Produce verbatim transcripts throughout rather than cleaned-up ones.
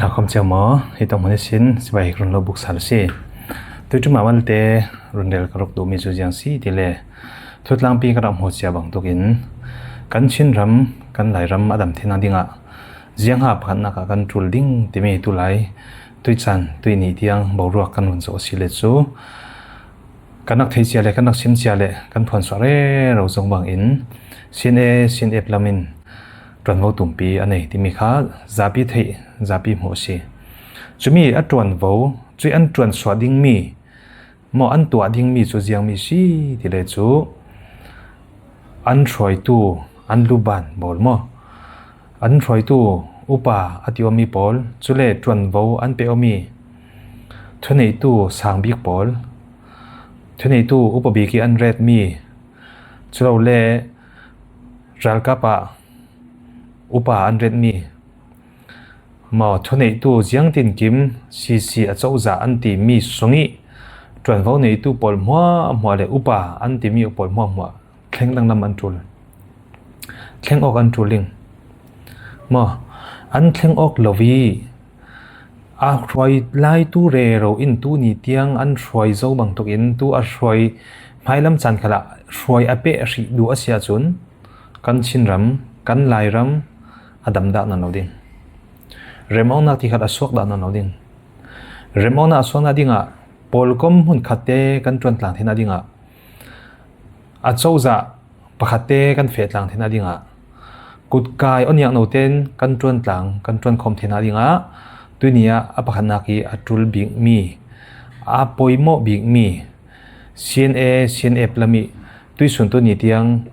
Khom cio maw, hi tawng hmun sin sivai run lo buk sal si. Tuiṭum a malte run rel ka ruk duhmi cu ziang si ti le, thutlangpi ka rak hmu cia bangtuk in kan Chin ram, kan Lai ram a dam theinak dingah ziangha pakhatnak ah kan ṭul ding timi tulai tuicaan tuihnih tiang boruak kan run zoh a si le cu, kan rak thei cia le kan rak sim cia le kan phuansuah rero zong bangin C N A, C N F lam in ṭuanvo tumpi a nei timi kha zapi theih, zapi hmuh a si. Cumi a ṭuanvo, cui an ṭuansuah dingmi maw, an tuah dingmi cu ziangmi si ti le cu, an hruaitu, an luban pawl maw, an hruaitu upa a ti awmi pawl, cule ṭuanvo an pe awmi thuneihtu sangbik pawl, thuneihtu upa bik i an retmi, culole ralkap ah upa an retmi maw, thuneihtu ziangtinkim C C a cozah an timi sungih ṭuanvo neitu pawl hmuahhmuah le upa an timi pawl hmuahhmuah thleng danglam an ṭul. Thleng awk an ṭul ding maw, an thleng awk lo i a hruai laitu rero in tuni tiang an hruai zo bangtuk in tu a hruai hmailam caan khalah hruai a peh hrih duh a si ahcun kan Chin ram, kan Lai ram a damdah nawn lo ding. Rem awknak ti khat a suakdah nawn lo ding. Rem awknak a suaknak dingah pawlkom hmunkhatte kan ṭuantlang theinak dingah a cozah pakhatte kan fehtlang theinak dingah kutkai awniak noten kan ṭuantlang, kan ṭuankhawm theinak dingah tuini ah a pakhatnak i a ṭul bikmi, a poimawh bikmi C N A, C N F lam i tuisun tuni tiang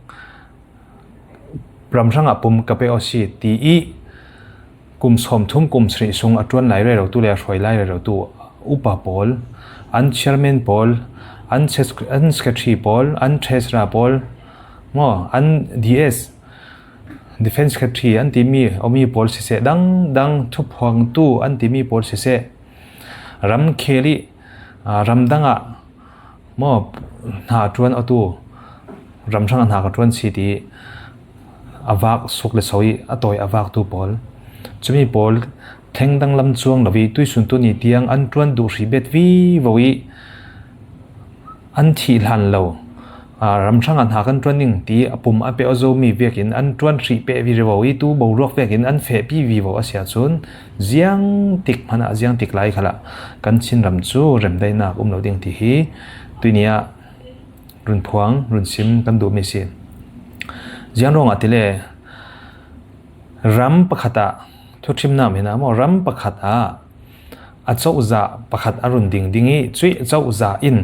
ram hrangah pum ka pe aw si ti i kum sawmthum kum sarih sung a ṭuan lai rerotu le a hruai lai rerotu upa pawl, an chairman pawl, an secretary pawl, an treasurer pawl maw, an D S, defense secretary an timi awmi pawl siseh, dangdang thuphuangtu an timi pawl siseh, ramkhel i ramdang ah maw, hna ṭuan awtu, ram hrang a hna ka ṭuan si ti a vak suk le so i a tawi a vaktu pawl, cumi pawl thleng danglam cuang lo i tuisun tuni tiang an ṭuan duh hrih bet vivo i an thih hlan lo, ram hrang a hna kan ṭuan ding ti a pum a pe aw zomi vekin an ṭuan hrih peh vivo i tu boruak vekin an fehpi vivo a si ahcun ziangtik hmanh ah ziangtik lai khalah kan Chin ram cu remdaihnak um lo ding ti hi tuini ah run phuang, run sim kan duhmi si. Ziang ruangah ti le ram pakhat ah thuhrimnak min ah maw, ram pakhat ah a cozah pakhat a run ding ding i cuih cozah in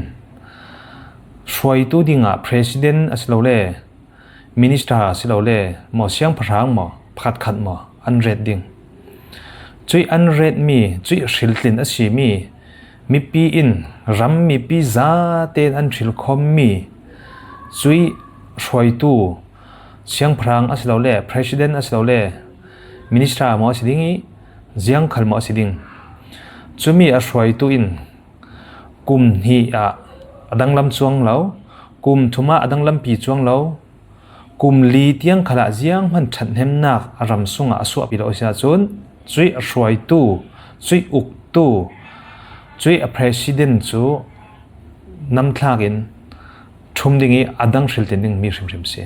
hruaitu dingah president a si lo le minister a si lo le maw, siangpahrang maw, pakhatkhat maw an ret ding. Cuih an retmi, cuih hriltlin a simi mipi in ram mipi zaten an hrilkhawmmi cuih hruaitu siangpahrang a si lo le president a si lo le minister maw a si ding i ziangkhal maw a si ding. Cumi a hruaitu in kum hnih ah a danglam cuang lo, kum thum ah a danglampi cuang lo, kum li tiang khalah zianghman ṭhathnemnak a ram sungah a suahpi lo a si ahcun cuih a hruaitu, cuih uktu, cuih a president cu namthlak in ṭhum ding i a dang hriltin ding mi hrimhrim si.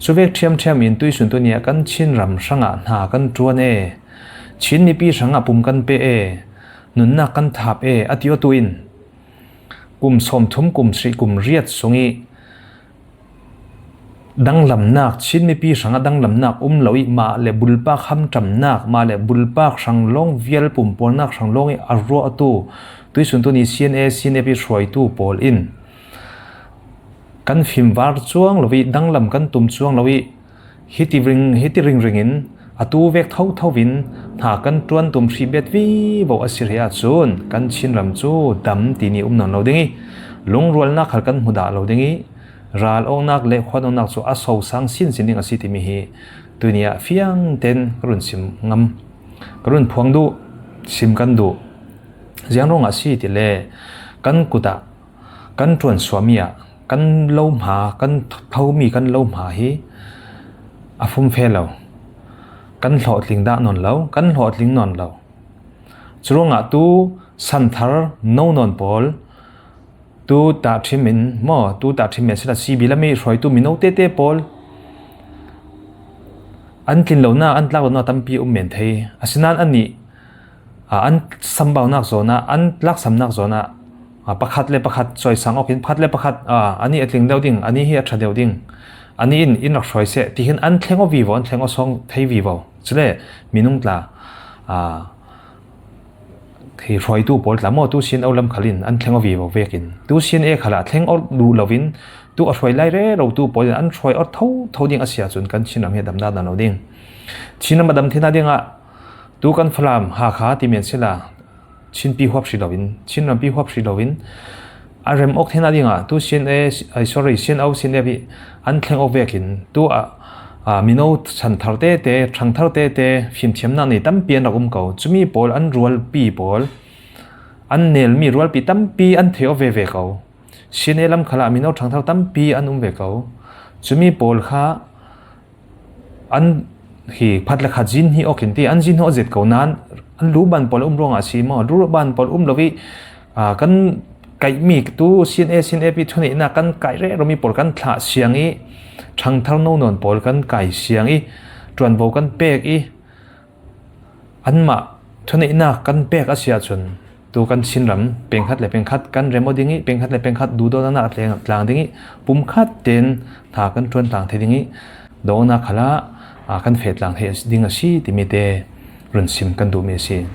Cuvek ṭhiamṭhiam in tuisun tuni ah kan Chin ram hrangah hna kan ṭuan e, Chin mipi hrangah pum kan pe e, nunnak kan thap e a ti awtu in kum sawmthum, kum sarih, kum riat sung i danglamnak, Chin mipi hrangah danglamnak um lo i mah le bulpak hamṭamnak, mah le bulpak hrang lawng vial pumpualnak hrang lawng i a ruahtu tuisun tuni C N A, C N F i hruaitu pawl in kan fimvar cuang lo i danglam kan tum cuang lo i hiti ring, hiti ringring in atu vek thotho in hna kan ṭuan tum hrih bet vivo a si rih ahcun kan Chin ram cu dam timi um nawn lo ding i lungrualnak khal kan hmu dah lo ding i ral awknak le khuan awknak cu a sosang sinsin ding a si timi hi tuini ah fiang ten ka run sim ngam, ka run phuang duh, sim kan duh. Ziang ruangah a si ti le kan kut ah kan ṭuansuahmi ah kan lohma, kan thomi kan lohma hi a fumfe lo, kan hlawhtling dah nawn lo, kan hlawhtling nawn lo. Curuangah tu santhar no nawn pawl, tu tahṭhim in maw, tu tahṭhim men sila C B lam i hruaitu mino tete pawl an tlin lohna, an tlak lohna tampi um men thei. Asinain annih, aa, an sambaunak zawnah, an laksamnak zawnah, aa, pakhat le pakhat cawisang awkin, pakhat le pakhat, aa, anih a tling deuh ding, anih hi a ṭha deuh ding, anih in in rak hruai seh, tihin an thleng aw vivo, an thleng aw sawng thei vivo. Cule minung tla, aa, hi hruaitu pawl tla maw, tu C N O lam khalin an thleng aw vivo vekin, tu C N A khalah thleng aw duh loin, tu a hruai lai rerotu pawlin an hruai aw thotho ding a si ahcun kan Chinram hi a damnak dan lo ding. Chinram a dam theihna dingah tu kan Falam, Hakha ti men sila, Chinpi huap hrih loin, Chinrampi huap hrih loin, a rem awk theihna dingah tu C N A, ai, sorry, C N O, C N F i an thleng awk vekin tu ah, aa, mino santhar tete, ṭhangthar tete, fimthiamnak nei tampi an rak um ko. Cumi pawl an rualpi pawl, an nelmi rualpi tampi an thei aw veve ko. C N A lam khalah mino ṭhangthar tampi an um ve ko. Cumi pawl kha an hi phat le khat zin hi awkin ti, an zin hi aw zet ko nain an luban pawl um ruangah a si maw? Luban pawl um lo i, aa, kan kaihmi tu C N A, C N F i thuneihnak kan kai reromi pawl kan thlah siang i, ṭhangthar no nawn pawl kan kai siang i, ṭuanvo kan pek i, anmah thuneihnak kan pek a si ahcun, tu kan Chinram pengkhat le pengkhat kan rem aw ding i, pengkhat le pengkhat duhdawtnak a tlang, tlang ding i, pumkhat tein hna kan ṭuan tlang thei ding i, dawtnak khalah, aa, kan feh tlang thei ding a si timi te run sim kan duhmi a si.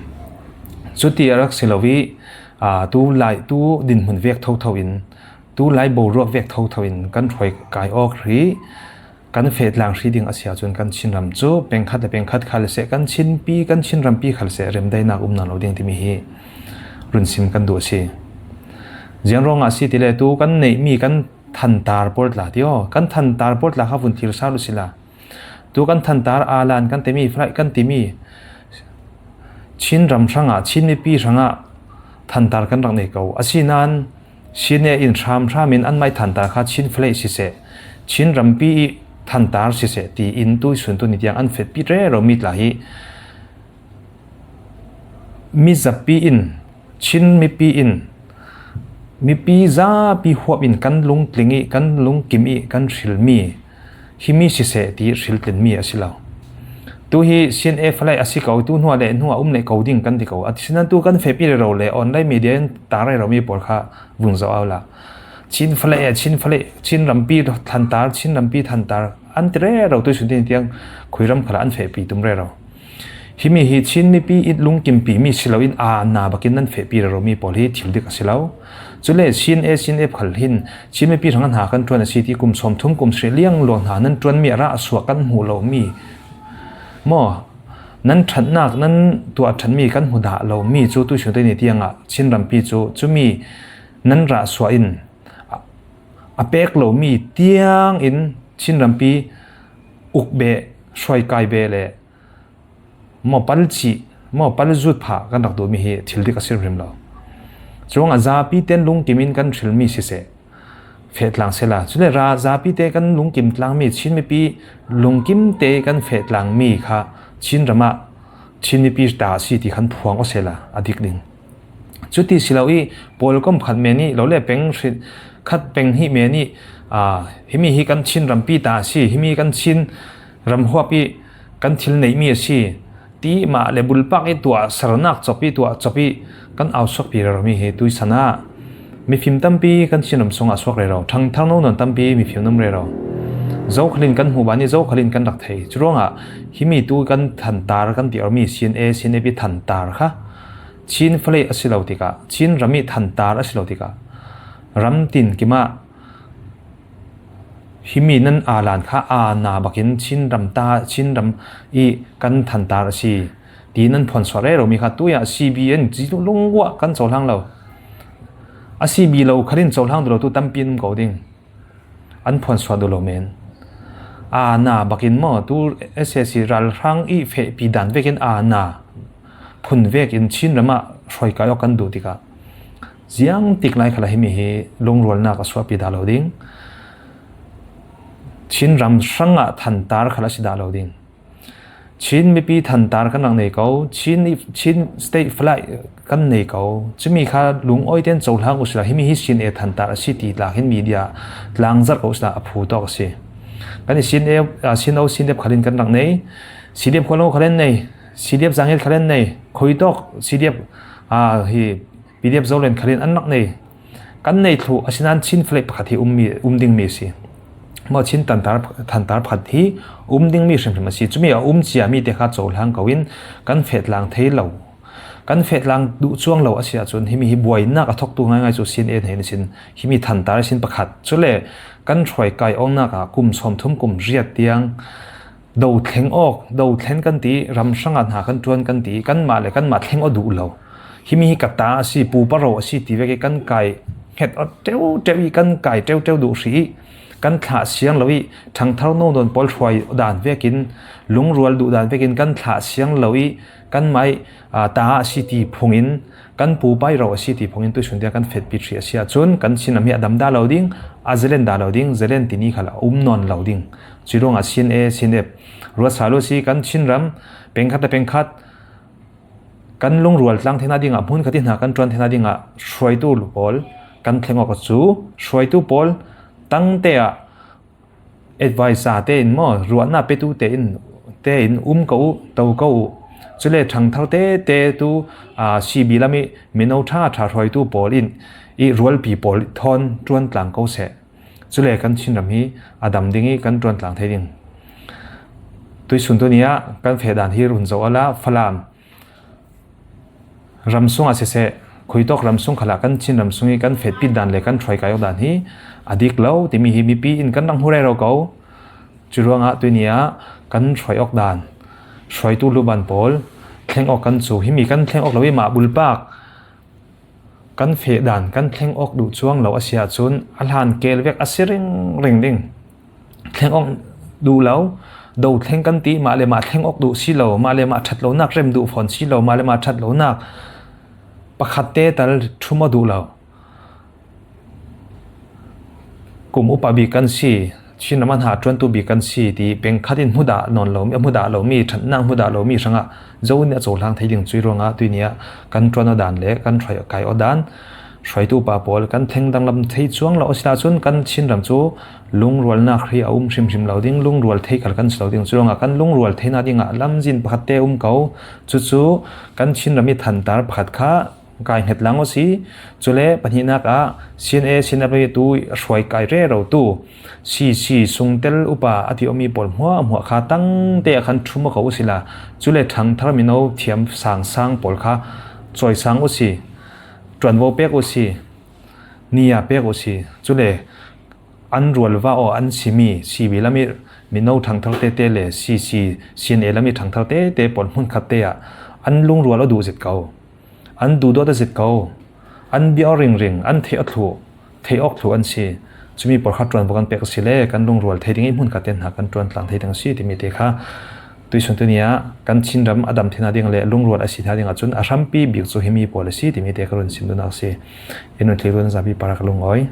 Cuti a rak si lo i, aa, tu lai, tu dinhmun vek thotho in, tu lai boruak vek thotho in kan hruai kai awk hi kan feh tlang hrih ding a si ahcun kan Chinram cu pengkhat le pengkhat khal seh, kan Chinpi, kan Chinrampi khal seh, remdaihnak um nawn lo ding timi hi run sim kan duh a si. Ziang ruangah a si tile tu kan neihmi kan thantar pawl tla ti aw, kan thantar pawl tla kha vun thlir sal u sila. Tu kan thantar, aa, lan kan timi, flight kan timi, Chinram hrangah, Chin mipi hrangah thantar kan rak nei ko. Asinain C N A in hramhram in anmah i thantar kha Chin flag siseh, Chin rampi i thantar siseh, tiin tuisun tu ni tiang an fehpi reromi tla hi mizapi in, Chin mipi in, mipi zapi huap in kan lungtling i, kan lungkim i, kan hrilmi himi siseh ti hriltlinmi a si lo. Tu hi C N A flag a si ko, tu hnuah le hnuah um le ko ding kan ti ko. Asinain tu kan fehpi rero le online media in tar reromi pawl kha vun zoh au la. Chin flag, Chin flag, Chin rampi thantar, Chin rampi thantar an ti rero tuisun tin tiang khuiram khalah an fehpi tum rero. Himi hi Chin mipi i lungkimpi mi si loin aa na bakin nan fehpi reromi pawl hi thil dik a si lo. Cule C N A, C N F khal hin Chin mipi hrang hna kan ṭuan a si ti kum sawmthum kum sarih liang luang hna nan ṭuanmi a rah a suak kan hmuh lomi maw, nan ṭhatnak, nan tuah ṭhatmi kan hmu dah lomi cu tuisun te ni tiangah Chin rampi cu cumi nan rah suah in a, a pek lomi tiang in Chin rampi uk beh, hruaikai beh le maw pal cih, maw pal zut phah kan rak duhmi hi thil dik a si hrim lo. Curuangah zapi ten lungkim in kan hrilmi siseh, feh tlang sehla. Cule ra zapi te kan lungkim tlangmi Chin mipi lungkim te kan feh tlangmi kha Chin ramah Chin mipi ta a si ti khan phuang aw sehla a dik ding. Cuti si lo i, pawlkom khat men i, lo le peng hrit, khat peng hnih men i, aa, himi hi kan Chin rampi ta a si, himi kan Chin ramhuap i kan thil neihmi a si, ti mah le bulpak i tuah sernak cawp i tuah cawp i kan au suakpi reromi hi tuisan ah mifim tampi kan Chin ram sungah suak rero, ṭhangthar no nawn tampi mifim nam rero. Zokhal in kan hmuh ban i zokhal in kan rak thei. Curuangah himi tu kan thantar kan ti awmi C N A, C N F i thantar kha Chin flag a si lo tikah, Chin ram i thantar a si lo tikah, ram tin kimah himi nan aa lan kha aa na bakin Chin ram ta, Chin ram i kan thantar a si ti nan phuansuah reromi kha tuiah C B N ci lungguah kan cohlang lo. A C B lo khalin cohlang duh lo tu tampi an um ko ding. An phuansuah duh lo men. Aa na bakin maw, tu S A C ralhrang i fehpi dan vekin aa na phun vekin Chin ramah hruaikai awk kan duh tikah ziang tik lai khalah himi hi lungrualnak a suahpi dah lo ding. Chin ram hrangah thantar khalah si dah lo ding. Chin mipi thantar kan rak nei ko, Chin, Chin state flag kan nei ko. Cumi kha lungawite'n cohlang uh sila, himi hi C N A thantar a si ti tla khin media tlangzarh ko sila a phu tawk a si. Kan i C N A, ah, C N O, C N F khalin kan rak nei, C D F Khualung khalin nei, C D F Zangel khalin nei, khui tawk C D F, ah, hi P D F Zoland khalin an rak nei. Kan nei thluh a si nan Chin flag pakhat hi um mi, um ding mi a si. Maw Chin thantar, thantar pakhat hi um ding mi hrimhrim a si. Cumi a um cia mi te kha cohlang ko in kan feh tlang thei lo, kan feh tlang duh cuang lo a si ahcun himi hi buainak a thoktu ngaingai cu C N A hnen sin himi thantar sin pakhat. Cule kan hruai kai awknak ah kum sawmthum kum riat tiang do thleng awk, do thlen kan ti, ram hrangah hna kan ṭuan kan ti, kanmah le kanmah thleng aw duh lo. Himi hi ka ta a si, pupa ro a si ti vek i kan kai hnget aw ṭeuṭeu i kan kai ṭeuṭeu duh hrih i kan thlah siang lo i ṭhangthar no nawn pawl hruai dan vekin, lungrual duh dan vekin kan thlah siang lo i kanmah i, aa, ta a si ti phungin, kan pupa i ro a si ti phungin tuisun tiang kan fetpi hrih a si ahcun kan Chinram hi a dam dah lo ding, a zalen dah lo ding, zalen tini khal a um nawn lo ding. Cuih ruangah C N A, C N F ruat sal uh si, kan Chinram pengkhat le pengkhat kan lungrual tlang theihna dingah hmunkhat i hna kan ṭuan theihna dingah hruaitu pawl kan thleng awk cu, hruaitu pawl tangte ah advisor tein maw, ruahnak petu tein, tein um ko uh, to ko uh. Cule ṭhangthar tete tu, aa, C B lam i mino ṭha ṭha hruaitu pawl in i rualpi pawl thawn ṭuan tlang ko seh. Cule kan Chinram hi a dam ding i kan ṭuan tlang thei ding. Tuisun tu ni ah kan feh dan hi run zoh awla Falam ramsung ah siseh, khuitawk ramsung khalah kan Chin ramsung i kan fetpi dan le kan hruai kai awk dan hi a dik lo timi hi mipi in kan rak hmu rero ko. Curuangah tuini ah kan hruai awk dan, hruaitu luban pawl thleng awk kan cu, himi kan thleng awk lo i mah bulpak kan feh dan kan thleng awk duh cuang lo a si ahcun a hlan kel vek a si ringring ding. Thleng awk duh lo, do thleng kan ti, mah le mah thleng awk duh si lo, mah le mah ṭhat lonak rem duh fawn si lo, mah le mah ṭhat lonak pakhat te tal ṭhum aw duh lo. Kum upa bik kan si, Chinram a hna ṭuantu bik kan si ti pengkhat in hmudah nawn lo, a hmudah lo mi, ṭhatnak hmudah lo mi hrangah zo in a cohlang thei ding cuih ruangah tuini ah kan ṭuan aw dan le kan hruai kai aw dan, hruaitu pa pawl kan thleng danglam thei cuang lo a si ahcun kan Chinram cu lungrualnak hi a um hrimhrim lo ding, lungrual thei khal kan si lo ding. Curuangah kan lungrual theihnak dingah lamzin pakhat te um ko. Cucu kan Chinram i thantar pakhat kha kai hngetlang aw si. Cule pahnihnak ah C N A, C N F tu hruai kai rero tu C C sungtel upa a ti awmi pawl hmuahhmuah kha tangte a khan ṭhum aw ko u sila. Cule ṭhangthar mino thiam sang sang pawl kha cawisang u si. Ṭuanvo pek u si, nia pek u si. Cule an rualva aw an simi C B lam i mino ṭhangthar tete le C C, C N A lam i ṭhangthar tete pawl hmunkhat te ah an lungrual aw duh zet ko, an duhdawt aw zet ko, an bia aw ringring, an theih aw thluh, theih awk thluh an si. Cumi pawl kha ṭuanvo kan pek a si le kan lungrual thei ding i hmunkhat te hna kan ṭuan tlang thei ding a si timi te kha tuisun tuni ah kan Chinram a dam theihna ding le lungrual a si hna ding ahcun a hrampi bik cu himi pawl a si timi te ka run sim duhnak a si. In run thlir run zapi para ka lungawi.